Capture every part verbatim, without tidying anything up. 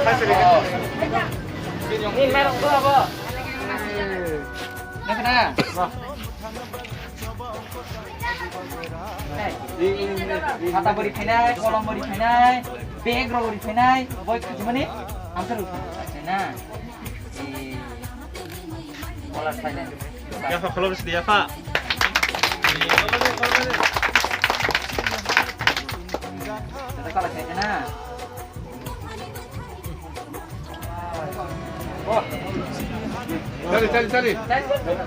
Ni merong tu apa? Nak kena? Khata bo ri phainai, kolom bo ri phainai, bag rok ri phainai, boi khajimani, ang khe rw phainai. Na. Ee. Mola phainai. Yapha khulumsi di, yapha. Tata kala khaina. Chale, chale, chale.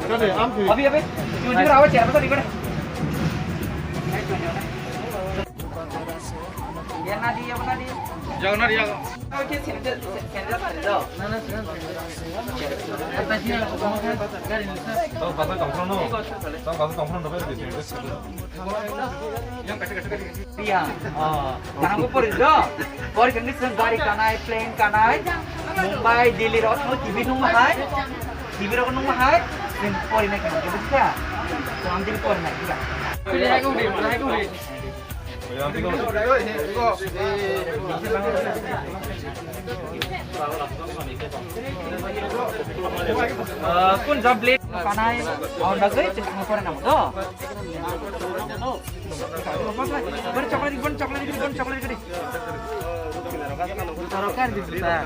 Chale, aam phi. Abhi, abhi. Yo, yo, rawa chair, bata, bata. Yan na di, yan na di. Jago na di, jago. Oke, sandal, sandal, sandal. Tong bata tongphrono. Tong bata tongphrono, bai di. Yang kata, kata, kata. Iya, oh, kanang ko pori do. Pori kami sen gari kanai, plane kanai. Mumbai, Delhi ro thang T V nung mahai. T V ro nung mahai. Sen pori nai kanang ko bisa. Tuang Delhi pori nai juga. Kun job blade kanai. Aun bagwi chwng pori nang do. Bon chocolate, bon chocolate, bon chocolate. Taro kar di ta.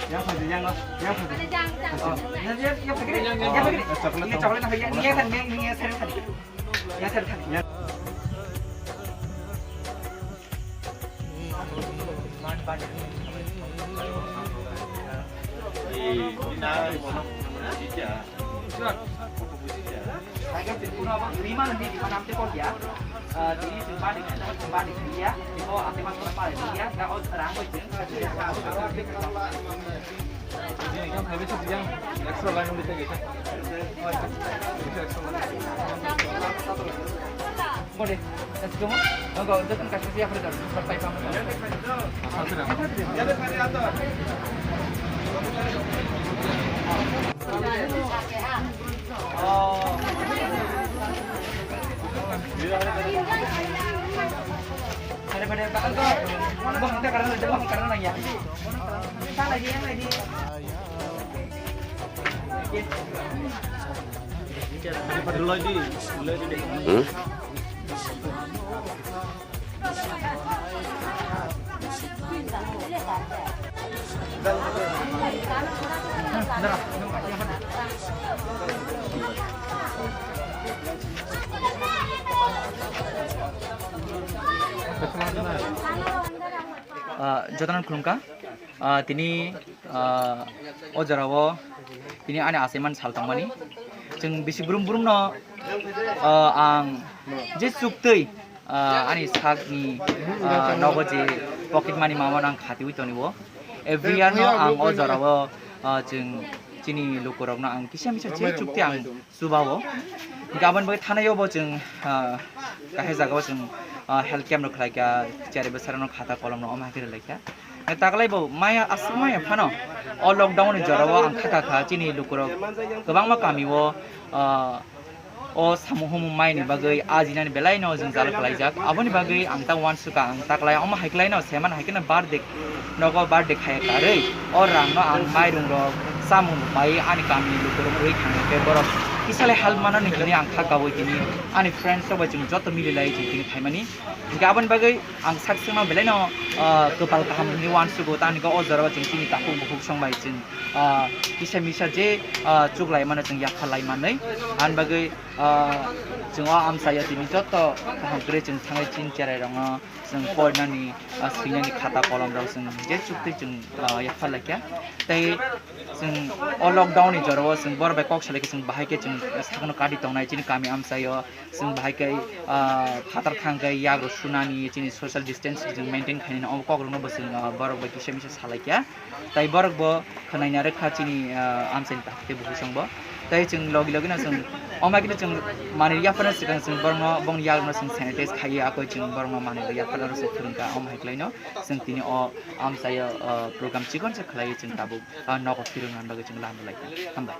Yang pagi, yang, yang pagi. Oh, yang, yang pagi, yang pagi. Ini chocolate apa ya? Ini yang kan, ini yang seri tadi. Yang seri tadi. Hmm? Ah, jotono khulumkha. Ah, tini, ah, o jorao tini ani achaimani sal tongmani. Chwng bisi brum brumno, ah, ang je chuktwi, ah, ani sakni, ah, nogo je pocket money mama ang khatiwi tongo. Every year no ang o jorao, ah, chwng chini lukurokno ang kisa misa je chukti ang chubao. Hinkhe aboni bagwi thanai o bo chwng, ah, kahai jagao chwng, ah, health camp rok khlaikha, chari bwsarokno khata kolomrok omo hai khe rwlaikha. Taklai bo maya aswk maya phano o lockdown ni jorao ang kha kha kha chini lukurok kwbangma kamio, ah, o samung humung maini bagwi ajinani belai no jwngjal khlaijak. Aboni bagwi ang ta uansukha, ang taklai omo hai khlai no se man hai khe no birthday nogo birthday khai karwi o rang no ang mairung rok samung rok bai ani kami lukurok rwi thangwi khe borok kisalai help manani hwnwi ang kha kaui tini ani friends rok bai chwng joto mililai chwng tini phaimani. Hinkhe aboni bagwi ang sak sima belai no, ah, kwpal kaham hwnwi uansugo, tani khe o jorao chwng chini takhuk bukhuk song bai chwng, ah, kisa misa je, ah, chuklai mano chwng yapharlai manwi. Ani bagwi, ah, chwng o amchaio tini joto kaham kwrwi chwng thangwi chini cherai rokno chwng porinani, ah, swinani khata kolom rok chwng je chuktwi chwng, ah, yapharlaikha. Tei chwng o lockdown ni jorao chwng borok bai kok salaikhe chwng bahai khe chwng sakno kadi tongnai chini kami amchaio. Chwng bahai khe, ah, phatar thang khe yagrok sunani, chini social distance chwng maintain khainani, omo kokrokno bo chwng, ah, borok bai kisa misa salaikha. Tai borok bo khwnaina rwkha chini, ah, amchaini takhuk tei bukhuk songbo. Tai chwng logi logi no chwng omo hai khe chwng manwi yapharna swkang chwng borokno, bongni yagrokno chwng sanitize khaiwi, akoi chwng borokno manwi yapharna rw chwng phwrwngkha. Omo hai khlaino chwng tini o amchaio, ah, program chikon se khlaiwi chwng tabuk, ah, nogo phirwngna bagwi chwng lama laikha. Hambai.